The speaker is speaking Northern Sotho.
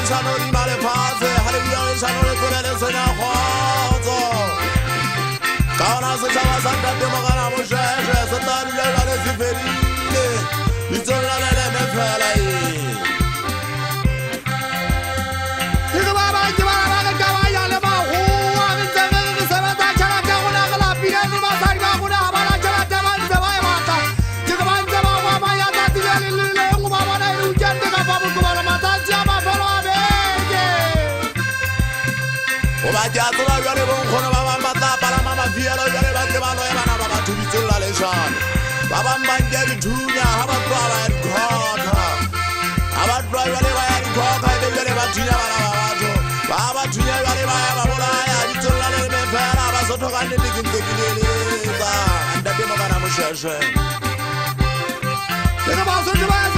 lešano dima lefase ga le bua lešano le tsebe le senya kgotso ka gona setšhaba sa ntate mogana mošwešwe se tla dula jale se fedile bitsong la leleme fela ee Ke re ba bang ke bana ba re kabanya le magoa re ntse re re re sebetsa tjhelete rona re lapile mme basadi ba rona ha ba na tjhelete ba ntse ba e batla. Ke re ba ntse ba gwamaya tsatsi le leng le le leng o ba bona e le weekend kapa Moqebelo matsatsi a mafelo a beke. Goba ke a tseba bjale bonkgono ba bang ba tla palama mafielo bjale ba tle ba loye bana ba batho bitsong la lešano. Ba bang ba nke dithunya ga ba tloga ba ya dikhotha. Ga ba tloga bjale ba ya dikhotha ebe bjale ba thunya bana ba batho. Ba ba thunya bjale ba ya ba bolaya bitsong la leleme fela Basotho ka nnete ke ntse ke le eletsa ntate Mokana Moshweshwe. Ke re Basotho ba ya